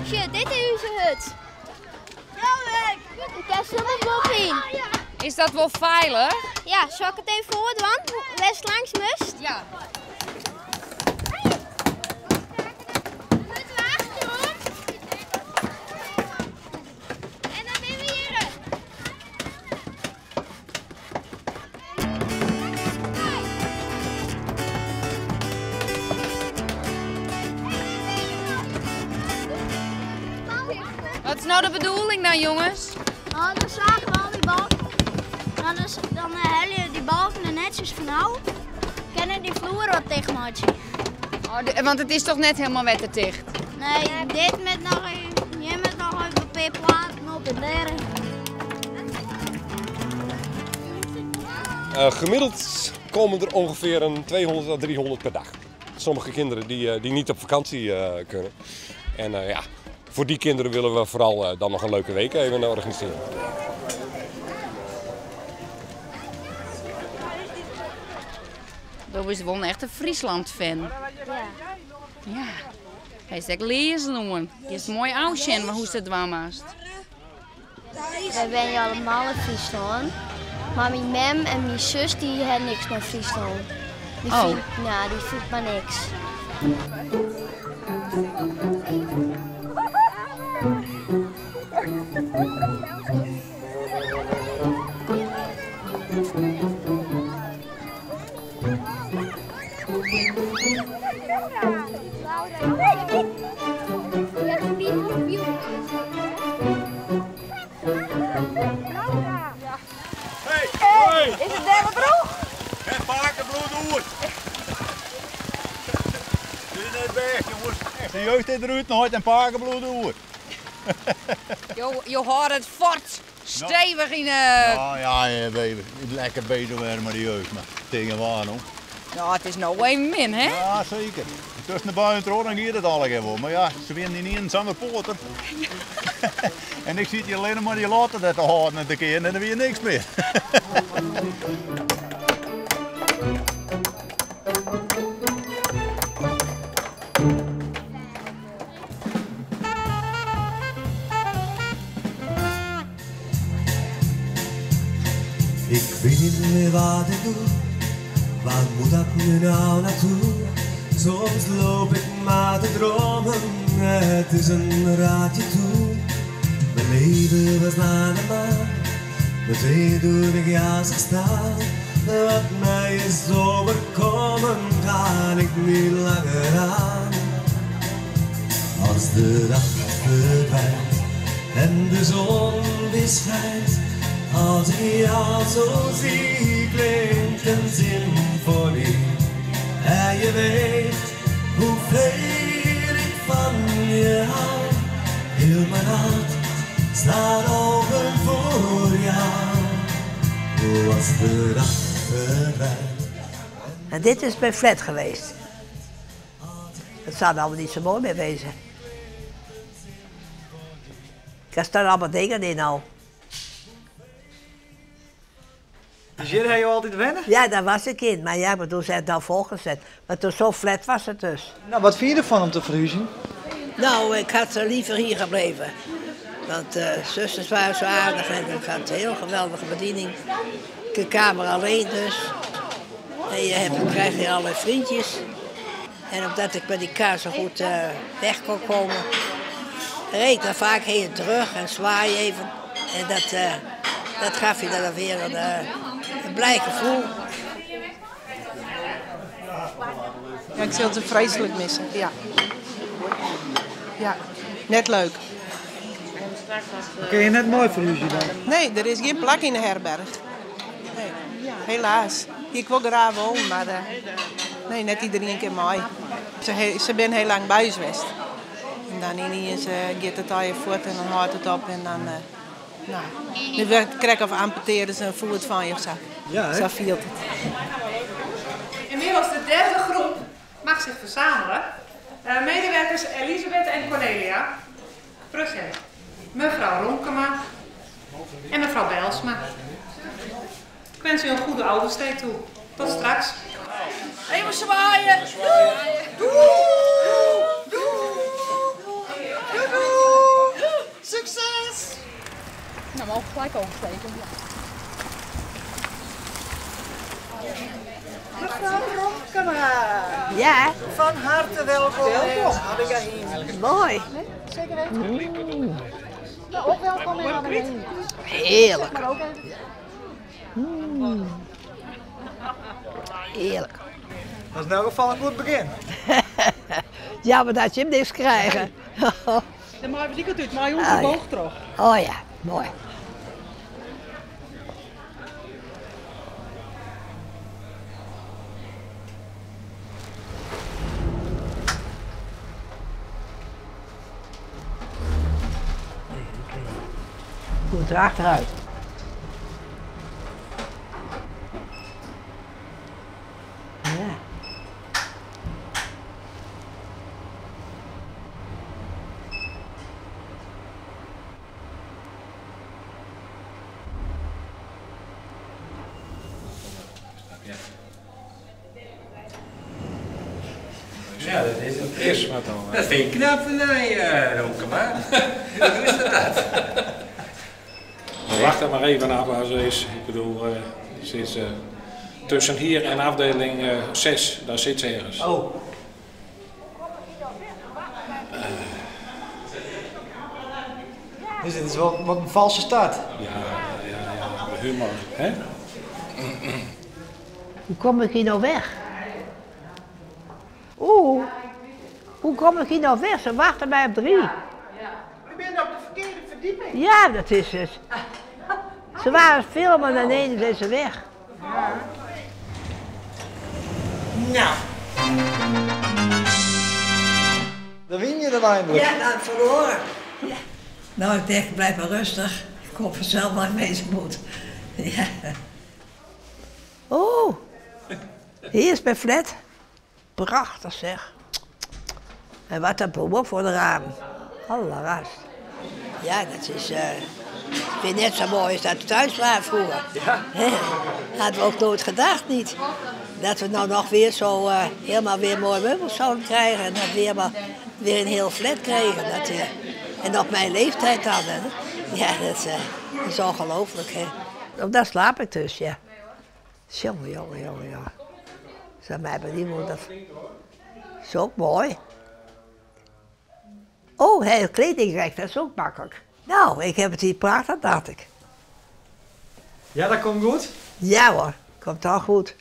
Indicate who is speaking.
Speaker 1: Sjoch, dit is ús hut. Ik kin samar boppe-yn.
Speaker 2: Is dat wol feilich?
Speaker 1: Ja, sil ik it even foardwaan? Wêr'tst langs moatst?
Speaker 2: Ja.
Speaker 1: Moatte we achterom. En dan binne we hjir.
Speaker 2: Wat is no de bedoeling dan, jonges?
Speaker 1: Oh, dan zagen we al die balken. Dan, is, dan helje je die balken er netjes vanaf. Kunnen die vloer wat dichtmaken.
Speaker 2: Oh, want it is toch net hielendal wetterticht?
Speaker 1: Nee, dit met noch even, hjir met noch even in pear platen op en dêr.
Speaker 3: Gemiddeld komen er ongeveer een 200 à 300 per dag. Sommige kinderen die niet op vakantie kunnen. En ja, voor die kinderen willen we vooral dan nog een leuke week even organiseren.
Speaker 2: Do bist wol in echte Friesland-fan.
Speaker 1: Ja.
Speaker 2: Ja. Hast ek learzen oan. Kinst moai ôfsjen mar hoe'tst it dwaan moatst.
Speaker 1: Wy wenje allemaal yn Fryslân. Mar myn mem en myn sus dy ha niks mei Fryslân. Dy
Speaker 2: Oh.
Speaker 1: fynt, ja, dy fynt mar niks.
Speaker 4: Is it dêr wat drûch?
Speaker 5: En pake bliuwt oer. Dit is net bêst, jonges. De jeugd is derút nooit en pake bliuwt oer.
Speaker 2: Jo hâlde it fort stevich yn 'e.
Speaker 5: Ja, ja, baby. Lekker bezig wer mei de jeugd, mar dingen waar no.
Speaker 2: Ja, it is no even min, hè?
Speaker 5: Ja, seker. Tusken de buien troch, dan giet it allegear wol. Mar ja, se wienen ynienen samar poater. En ik siet hjir allinnich mar dy latte der te hâlden en te kearen en der wie niks mear.
Speaker 6: Ik weet niet meer wat ik doe, waar moet dat nu nou naartoe? Soms loop ik maar te dromen, het is een raadje toe. Mijn leven was naar de maan, meteen toen ik jou zag staan. Wat mij is overkomen, kan ik niet langer aan. Als de dag verdwijnt en de zon weer schijnt, als ik jou zo zie, klinkt een symfonie. En je weet hoeveel ik van je hou. Heel mijn hart staat open voor jou. Als de dag verdwijnt.
Speaker 7: En dit is mijn flat geweest. Het zou nou niet zo mooi meer wezen. Daar staan allemaal dingen in al.
Speaker 8: Dus hier heb je altijd wennen?
Speaker 7: Ja, daar was ik in. Maar ja, maar toen zijn het al volgezet. Maar toen zo flat was het dus.
Speaker 8: Nou, wat vind je ervan om te verhuizen?
Speaker 7: Nou, ik had liever hier gebleven. Want zusters waren zo aardig en ik had een heel geweldige bediening. De kamer alleen dus. En dan krijg je allerlei vriendjes. En omdat ik met die kar zo goed weg kon komen, reed ik daar vaak heen en terug en zwaai even. En dat gaf je dan weer een blij gevoel.
Speaker 9: Ja, ik zal ze vreselijk missen, ja. Ja, net leuk.
Speaker 8: Kun je net mooi verhuizen dan?
Speaker 9: Nee, er is geen plak in de herberg. Nee, helaas. Ik wil graag wonen, maar nee, net iedereen kan mooi. Ze zijn heel lang bij geweest. En dan ineens gaat het al je voort en dan houdt het op en dan nou, nu werd het krek of amputeren ze een voet van je of zo.
Speaker 8: Ja, hè?
Speaker 9: Zo viel het.
Speaker 10: Inmiddels de derde groep mag zich verzamelen. Medewerkers Elisabeth en Cornelia. Procent. Mevrouw Ronkema en mevrouw Bijlsma. Ik wens u een goede oversteek toe. Tot straks.
Speaker 4: Even zwaaien. Doei. Doei. Doei. Doei. Doei. hem ook gelijk oversteken.
Speaker 8: Mevrouw Romkema.
Speaker 7: Ja.
Speaker 8: Van harte welkom. Welkom.
Speaker 7: Mooi.
Speaker 4: Zeker weten. Nou, ook welkom in Annemarie.
Speaker 7: Heerlijk.
Speaker 4: Maar ook even.
Speaker 7: Heerlijk.
Speaker 8: Dat is in elk geval een goed begin.
Speaker 7: Ja, maar dat je hem niks krijgen.
Speaker 10: Dan maken we die kant uit, maar jongens,
Speaker 7: Ah,
Speaker 10: de
Speaker 7: ja.
Speaker 10: boog terug.
Speaker 7: Oh ja, mooi. Goed erachteruit. Ja.
Speaker 11: Ja, dat is het.
Speaker 12: Is wat dan.
Speaker 11: Dat vind ik knap van mij, Ronkema. Hoe is dat dat?
Speaker 12: We wachten maar even af waar ze is. Ik bedoel, ze is tussen hier en afdeling 6, daar zit ze ergens.
Speaker 8: Oh. Dus dit is wel wat een valse start.
Speaker 12: Ja, ja, ja, de humor, hè?
Speaker 7: Hoe kom ik hier nou weg? Oeh, hoe kom ik hier nou weg? Ze wachten mij op 3.
Speaker 9: U bent op de verkeerde verdieping.
Speaker 7: Ja, dat is het. Ze waren aan het filmen en ineens zijn ze weg.
Speaker 9: Nou.
Speaker 8: Dan win je dat eindelijk.
Speaker 7: Ja, nou, verloren. Ja. Nou, ik denk, blijf maar rustig. Ik kom vanzelf waar ik wezen moet. Ja. Oh, hier is mijn flat. Prachtig zeg. En wat een boom voor de raam. Allerraast. Ja, dat is weer net zo mooi als dat we thuis waren vroeger.
Speaker 8: Ja.
Speaker 7: Hè? Hadden we ook nooit gedacht niet. Dat we nou nog weer zo helemaal weer mooie meubels zouden krijgen. En dat we helemaal weer een heel flat kregen. Dat, en op mijn leeftijd dan. Hè. Ja, dat is ongelooflijk. Hè. Op daar slaap ik dus, ja. Jongen, jongen, jongen, jongen. Zeg mij maar niet hoe dat... Is ook mooi. Oh, heel kledingrek, dat is ook makkelijk. Nou, ik heb het hier prachtig, dacht ik.
Speaker 8: Ja, dat komt goed?
Speaker 7: Ja hoor, komt al goed.